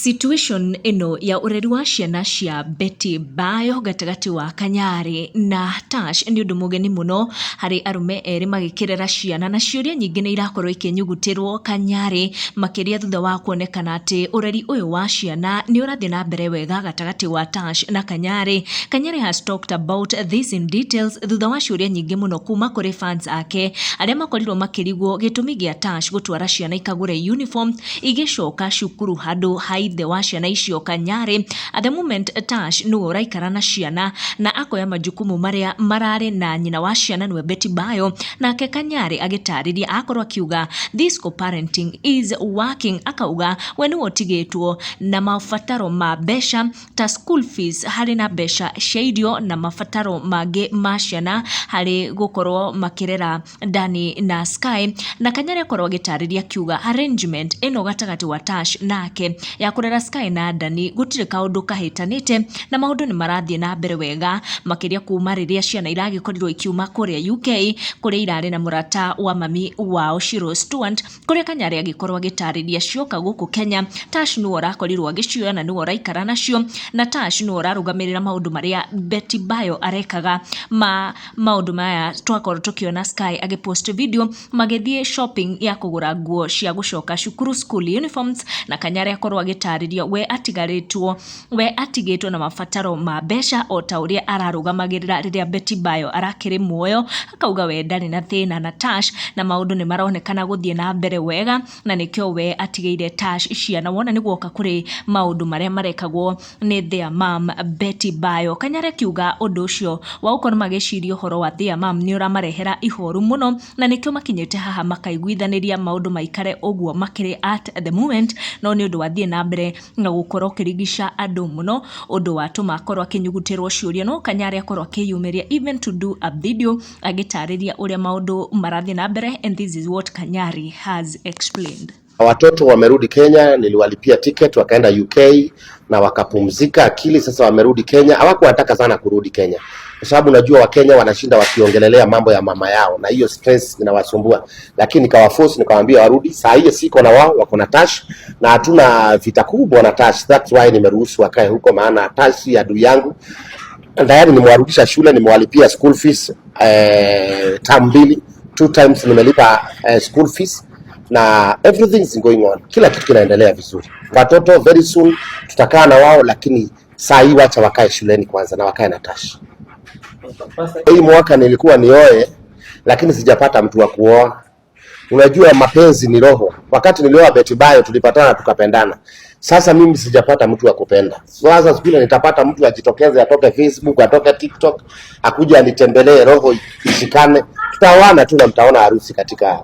Situation ĩno ya ũreri wa ciana cia Betty Bayo gatagatĩ wa Kanyarĩ na Tash nĩ ũndũ mũgeni mũno harĩ arũme erĩ magĩkĩrera ciana, na ciũria nyingĩ nĩ irakorwo ikĩnyugutĩrwo Kanyarĩ, makĩria thutha wa kuonekana atĩ ũreri ũyũ wa ciana nĩ ũrathiĩ na mbere wega gatagatĩ wa Tash na Kanyarĩ. Kanyarĩ has talked about this in details thutha wa ciũria nyingĩ mũno kuma kũrĩ fans ake arĩa makorirwo makĩrigwo gĩtũmi gĩa Tash gũtwara ciana ikagũre uniform igĩcoka cukuru handũ ha ithe wa ciana icio Kanyarĩ. At the moment, Tash nĩwe ũraikara na ciana na akoya majukumu marĩa mararĩ na nyina wa ciana, nĩwe Betty Bayo. Nake Kanyarĩ agĩtarĩria, akorwo akiuga this co-parenting is working, akauga we nĩwe ũtigĩtwo na mabataro ma mbeca ta school fees, harĩ na mbeca cia irio na mabataro mangĩ ma ciana harĩ gũkorwo makĩrera Dani na Sky. Na Kanyarĩ akorwo agĩtarĩria akiuga arrangement ĩno gatagatĩ wa Tash nake ya kũrera Sky na Dani gũtirĩ kaũndũ kahĩtanĩte, na maũndũ nĩ marathiĩ na mbere wega, makĩria kuma rĩrĩa ciana iragĩkorirwo ikiuma kũrĩa UK, kũrĩa irarĩ na mũrata wa mami wao Shiro Stuart, kũrĩa Kanyarĩ agĩkorwo agĩtarĩria cioka gũkũ Kenya, Tash nĩwe ũrakorirwo agĩcioya na nĩwe ũraikara nacio, na Tash nĩwe ũrarũgamĩrĩra maũndũ marĩa Betty Bayo arekaga ma maũndũ maya. Twakorwo tũkĩona Sky agĩpost video magĩthiĩ shopping ya kũgũra nguo cia gũcoka cukuru, school uniforms, na Kanyarĩ akorwo agĩtarĩria we atigĩtwo na mabataro ma mbeca o ta ũrĩa ararũgamagĩrĩra rĩrĩa Betty Bayo arakĩrĩ muoyo. Akauga we ndarĩ na thĩna na Tash, na maũndũ nĩ maronekana gũthiĩ na mbere wega, na nĩkĩo we atigĩire Tash ciana wona nĩ guoka kũrĩ maũndũ marĩa marekagwo nĩ their mom Betty Bayo. Kanyarĩ akiuga ũndũ ũcio wa gũkorwo magĩciria ũhoro wa their mom nĩ ũramarehera ihoru mũno, na nĩkĩo makinyĩte haha makaiguithanĩria maũndũ maikare ũguo makĩrĩ at the moment. No nĩ ũndũ wathiĩ na mbere na gũkorwo ũkĩrigica andũ mũno, ũndũ watũma akorwo akĩnyugutĩrwo ciũria. No Kanyarĩ akorwo akĩyumĩria even to do a video agĩtarĩria ũrĩa maũndũ marathiĩ na mbere, and this is what Kanyari has explained. Watoto wamerudi Kenya, niliwalipia ticket wakaenda UK na wakapumzika akili. Sasa wamerudi Kenya, hawakuwa wanataka sana kurudi Kenya kwa sababu unajua Wakenya wanashinda wakiongelelea mambo ya mama yao na hiyo stress inawasumbua, lakini nikawaforce, nikawaambia warudi. Saa hiyo siko na wao, wako na Tash na hatuna vita kubwa na Tash, that's why nimeruhusu wakae huko, maana Tash si adui yangu. Tayari nimewarudisha shule, nimewalipia school fees term mbili, two times nimelipa school fees na everything is going on, kila kitu kinaendelea vizuri. Watoto very soon tutakaa na wao, lakini saa hii wacha wakae shuleni kwanza na wakae na Tash. Hii mwaka nilikuwa nioe, lakini sijapata mtu wa kuoa. Unajua mapenzi ni roho. Wakati nilioa Betty Bayo tulipatana tukapendana. Sasa mimi sijapata mtu wa kupenda. Sasa siku ile nitapata mtu ajitokeze, atoke Facebook, atoke TikTok, akuje anitembelee, roho ishikane, tutaoana tu na mtaona harusi katika